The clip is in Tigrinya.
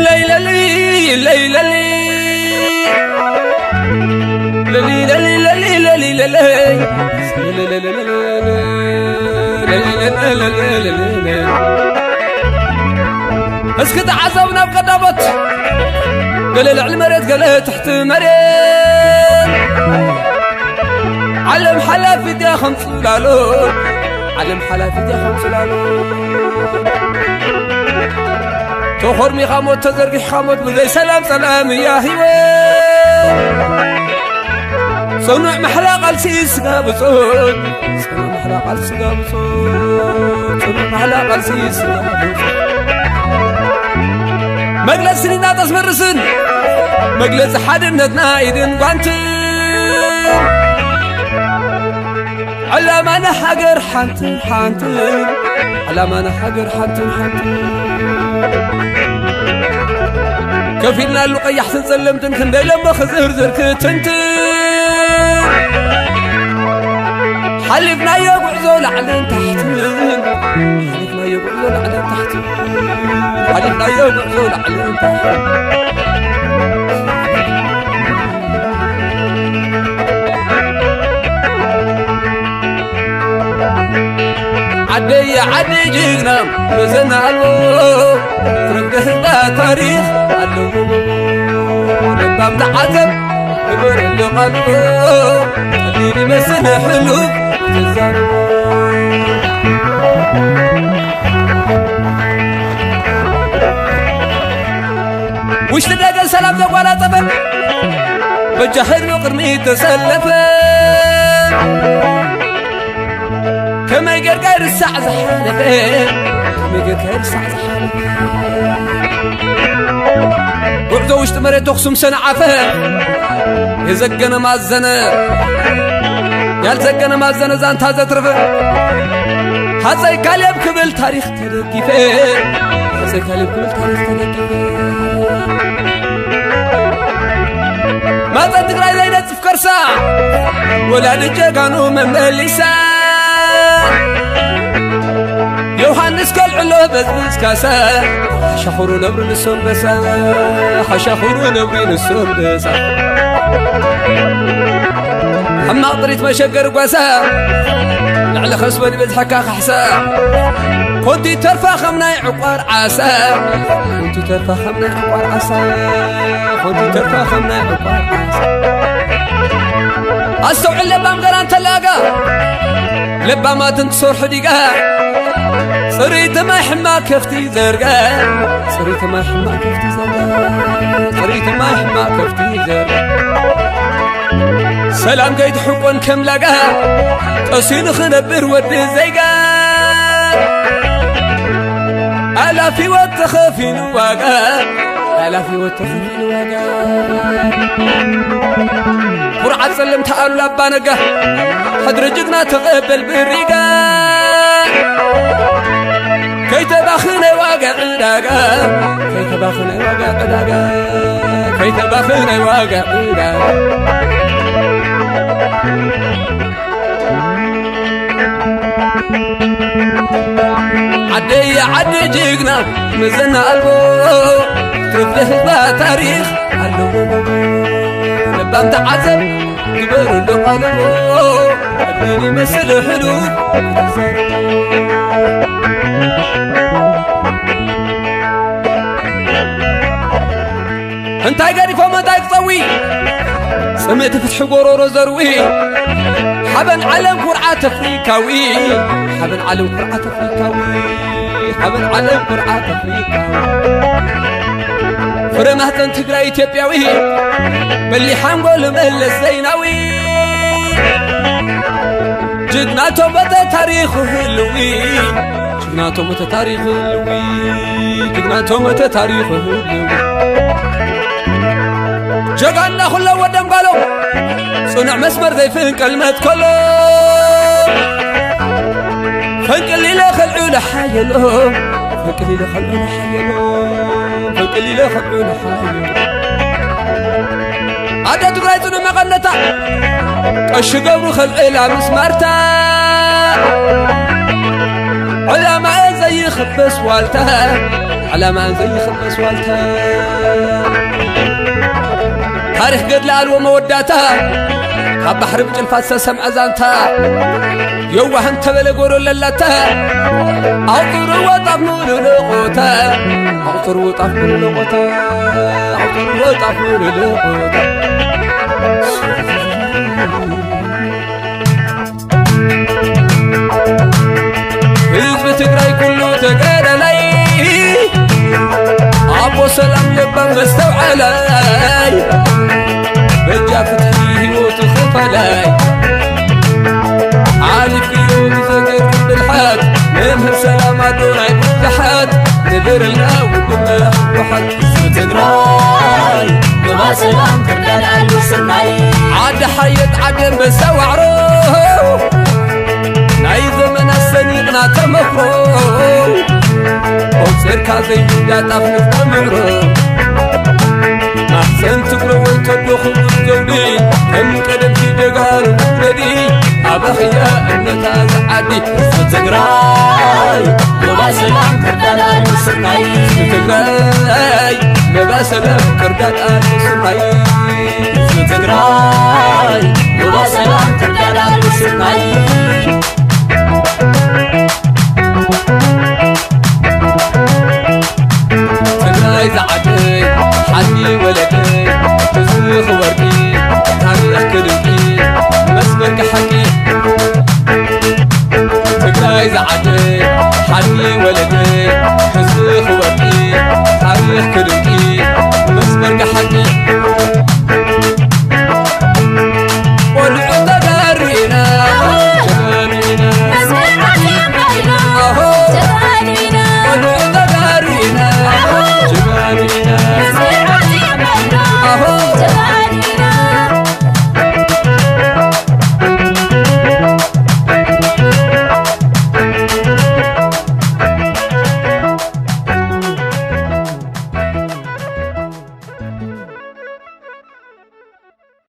ለይለሊ ለይለሊ ለሊ ለሊ ለሊ ለሊ ለሊ እስኪ ተዓዘቡ ናብ ቀዳሞት፣ ገለ ልዕሊ መሬት፣ ገለ ትሕቲ መሬት። ዓለም ሓላፊት እያ ከም ጽላሎት፣ ዓለም ሓላፊት እያ ከም ጽላሎት። ተኾርሚኻ ሞት፣ ተዘርጊሕኻ ሞት፣ ብዘይ ሰላም ጸላም እያ ህይወት። ጽኑዕ ማሕላ ቃልሲ ስጋ ብጾት፣ ጽኑዕ ማሕላ ቃልሲ ስጋ ብጾት፣ ጽኑዕ ማሕላ ቃልሲ ስጋ ብጾት። መግለጺ ስኒና ጠስመርስን፣ መግለጺ ሓድነትና ኢድን ጓንትን። ዕላማና ሃገር ሓንቲ ሓንቲ፣ ዕላማና ሃገር ሓንቲ ሓንቲ። ከፊልናሉ ቀያሕትን ጸለምትን ክንደይ ለሞ ክዝርዝር ክትንትን። ሓሊፍናዮ ጉዕዞ ላዕልን ታሕትን፣ ሓሊፍናዮ ጉዕዞ ላዕልን ታሕትን፣ ሓሊፍናዮ ጉዕዞ ላዕልን ታሕትን። ዓደይ ዓዲ ጅግና መዘና ኣልቦ ትረግደ ህዝባ ታሪኽ ኣለዎ። ለባም ተዓዘብ ግበር ኣለቓልቦ ቀሊል ይመስል ሕሉፍ ትዛረቦ። ውሽጢ ደገ ሰላም ዘጓናጸፈ በጃ ህዝቢ ቅድሚት ተሰለፈ። ከመይ ጌርካ ይርሳዕ ዝሓለፈ፣ ከመይ ጌርካ ይርሳዕ ዝሓለፈ። ጉዕዞ ውሽጢ መሬት ተኹሱም ሰንዓፈ፣ የዘገነ ማዘነ፣ ያልዘገነ ማዘነ ዛንታ ዘትረፈ። ሃፀይ ካሌብ ክብል ታሪኽ ተደጊፈ፣ ሃፀይ ካሌብ ክብል ታሪኽ ተደጊፈ። ማፀን ትግራይ ዘይነፅፍ ከርሳ፣ ወላዲ ጀጋኑ መመሊሳ። ዮሃንስ ከልዕሎ በዝብዝ ካሳ፣ ሓሻኹሩ ነብሪ ንሶም በሳ፣ ሓሻኹሩ ነብሪ ንሶም በሳ። ሕማቕ ጥሪት መሸገር ጓሳ፣ ልዕሊ ከስበ ዝበዝሐካ ካሕሳ። ኮንቲ ተርፋ ከም ናይ ዕቋር ዓሳ፣ ኮንቲ ተርፋ ከም ናይ ዕቋር ዓሳ፣ ኮንቲ ተርፋ ከም ናይ ዕቋር ዓሳ። ኣስተውዕል ለባም ገራ እንተላጋ፣ ለባማት እንትሰርሑ ዲጋ። ጽሪት ማይ ሕማቕ ከፍቲ ዘርጋ፣ ጽሪት ማይ ሕማቕ ከፍቲ ዘርጋ፣ ጽሪት ማይ ሕማቕ ከፍቲ ዘርጋ። ሰላም ከይትሕቆን ከም ላጋ፣ ጠስዩ ንኽነብር ወዲ ዜጋ። ኣላፍ ህይወት ተኸፊሉ ዋጋ፣ ኣላፍ ህይወት ተኸፊሉ ዋጋ። ኩርዓት ጸለምቲ ኣሉላ ኣባ ነጋ፣ ሕድሪ ጅግና ተቐበል ብሪጋ። ከይተባኽነ ዋጋ ዕዳጋ፣ ከይተባኽነ ዋጋ ዕዳጋ፣ ከይተባኽነ ዋጋ ዕዳጋ። ዓደይ ዓዲ ጅግና መዘና ኣልቦ፣ ትርፍ ለህዝባ ታሪኽ ኣለዎ። ለባም ተዓዘብ ግበሩ ኣለቓልቦ፣ ዕድል ይመስል ሕሉፍ ተዛረቦ። እንታይ ገዲፎም እንታይ ክጸዊ፣ ጽምእቲ ፍትሒ ጎሮሮ ዘርዊ። ሓበን ዓለም ኩርዓት ኣፍሪካዊ፣ ሓበን ዓለም ኩርዓት ኣፍሪካዊ፣ ሓበን ዓለም ኩርዓት ኣፍሪካዊ። ፍረ ማህፀን ትግራይ ኢትዮጵያዊ፣ በሊሕ ሓንጎል መለስ ዜናዊ። ጅግናቶም በተ ታሪኹ ህልዊ፣ ጅግናቶም እተ ታሪኽ ህልዊ፣ ጅግናቶም እተ ታሪኽ ህልዊ። ጀጋና ኩሎ ወደም ጓሎም፣ ጽኑዕ መስመር ዘይፍንቀል መትከሎ። ሓየሎ ፈቅሊለ ኸልዑ ንሓየሎ ፈቅሊለ ኸልዑ ንሓየሎ ኣደ ትግራይ ጽኑ መቐነታ ቀሺ ገብሩ ኸልዕላ ምስ ማርታ ዕላማኤ ዘይኽበስ ዋልታ ዕላማኤ ዘይኽበስ ዋልታ ታሪኽ ገድሊ ኣልዎ መወዳእታ ካብ ባሕሪ ብጭልፋ ዝተሰምዐ ዛንታ የዋህ እንተበለ ጎሮ ለላታ ኣቑፅርዎ ጣፍ ንልቆታ ኣቑፅርዎ ጣፍ ንልቆታ ኣቑፅርዎ ጣፍ ንልቆታ ህዝቢ ትግራይ ኩሉ ተጋዳላይ ኣቦ ሰላም ለባም መስተውዓላይ በጃ ፍትሒ ህይወቱ ኸፋላይ ሓሊፍክዮ ብዘገርም ብልሓት መምህር ሰላም ኣዶ ናይ ብዙሓት ንበረልና ውድና ህወሓት ህዝቢ ትግራይ ዞባ ሰላም ክርዳዳሉ ስናይ ዓዲ ሓየት ዓዲ ኣንበሳ ዋዕሮ ናይ ዘመናት ሰኒቕና ተመክሮ ቆፂርካ ዘይውዳእ ጣፍ ንፍጠር ምዕሮ ማሕፀን ትግረወይ ተቦ ክቡር ዘውዲ ከም ቀደምኪ ጀጋኑ ውለዲ ኣበኽያ እምነታ ዝዓዲ ህዝቢ ትግራይ ዞባ ሰላም ክርዳዳሉ ስናይ ህዝቢ ትግራይ ዞባ ሰላም ክርዳዳሉ ስናይ ህዝቢ ትግራይ ዞባ ሰላም ክርዳዳሉ ስናይ ትግራይ ዝዓደይ ሓድጊ ወለደይ ህዝቢ ክወርቂ ታሪኽ ክድምቂ መስመርኪ ሓቂ ትግራይ ዝዓደይ ሓድጊ ወለደይ ህዝቢ ክወርቂ ታሪኽ ክድምቂ